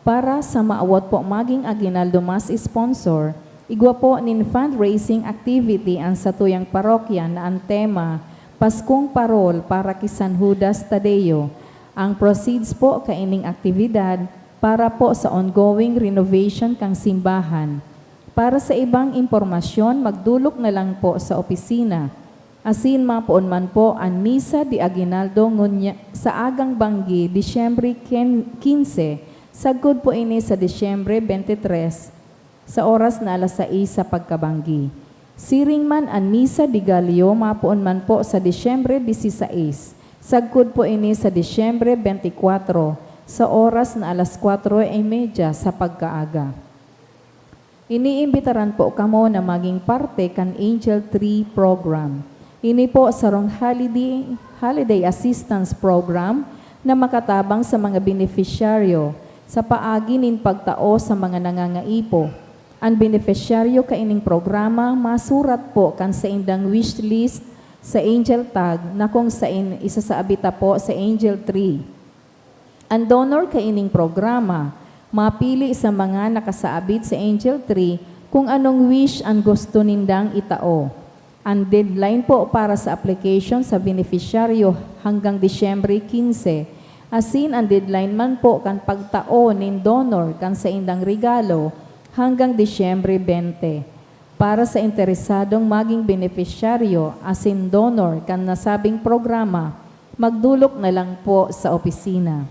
para sa maawot po maging Aguinaldo Mass sponsor. Igwa po nin fundraising activity an satuyang parokya na an tema, Paskong Parol para ki San Judas Tadeo. Ang proceeds po kaining aktibidad para po sa ongoing renovation kan simbahan. Para sa ibang impormasyon, magdolok na lang po sa opisina. Asin mapoon man po an Misa de Aguinaldo ngunyan sa agang banggi, Disyembre quince, sagkod po ini sa Disyembre twenty-three, sa oras na alas sais sa pagkabanggi. Siring man an Misa de Gallo, mapoon man po sa Disyembre dieciséis, sagkod po ini sa Disyembre twenty-four, sa oras na alas kwatro y media sa pagkaaga. Iniimbitaran po kamo na maging parte kan Angel Tree Program. Ini po sarong holiday, holiday assistance program na makatabang sa mga benepisyaryo sa paagi nin pagtao sa mga nangangaipo. An benepisyaryo kaining programa masurat po kan saindang wish list sa Angel Tag na kung sain isasabi ta po sa Angel Tree. An donor kaining programa mapili sa mga nakasaabit sa Angel Tree kung anong wish an gusto nindang itao. An deadline po para sa application sa benepisyaryo hanggang Disyembre quince, asin an deadline man po kan pagtao nin donor kan saindang regalo hanggang Disyembre twenty. Para sa interesadong maging benepisyaryo asin donor kan nasabing programa, magdolok na lang po sa opisina.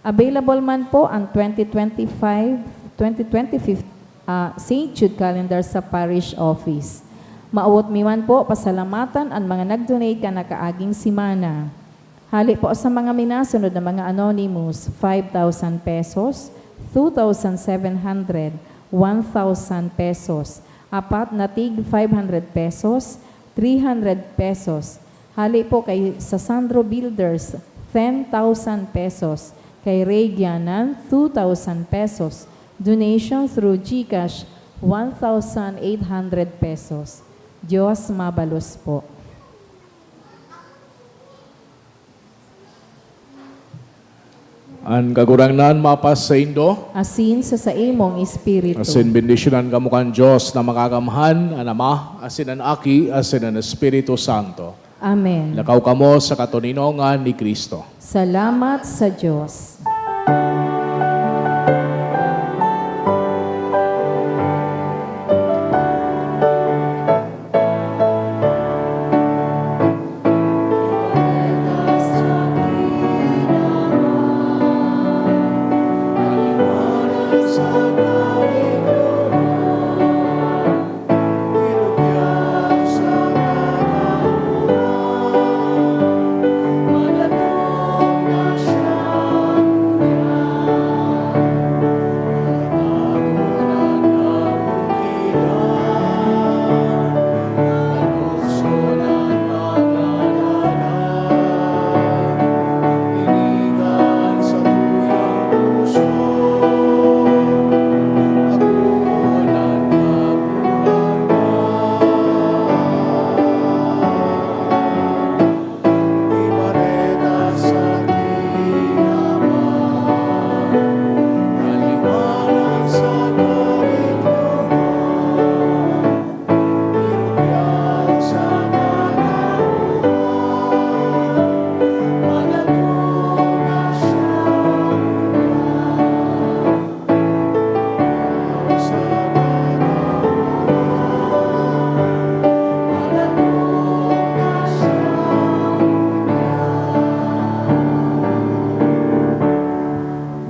Available man po an twenty twenty-five, twenty twenty-five, ah, Saint Jude Calendar sa Parish Office. Mawot mi man po pasalamatan an mga nag-donate kan nakaaging semana. Hale po sa mga minasunod na mga anonymous, five thousand pesos, two thousand seven hundred, one thousand pesos, apat na tig five hundred pesos, three hundred pesos. Hale po kay Sasandro Builders, ten thousand pesos. Kay Ray Gianan, two thousand pesos. Donation through GCash, one thousand eight hundred pesos. Diyos mabalos po. An Kagurangnan mapas saindo. Asin sa saimong espiritu. Asin bendisyonan kamo kan Dios na Makakamhan, an Ama, asin an Aki, asin an Espiritu Santo. Amen. Lakaw kamo sa katoninongan ni Cristo. Salamat sa Dios.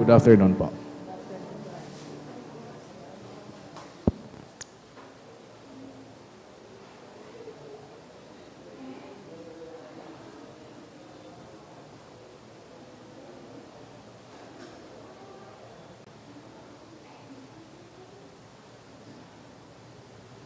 Good afternoon po.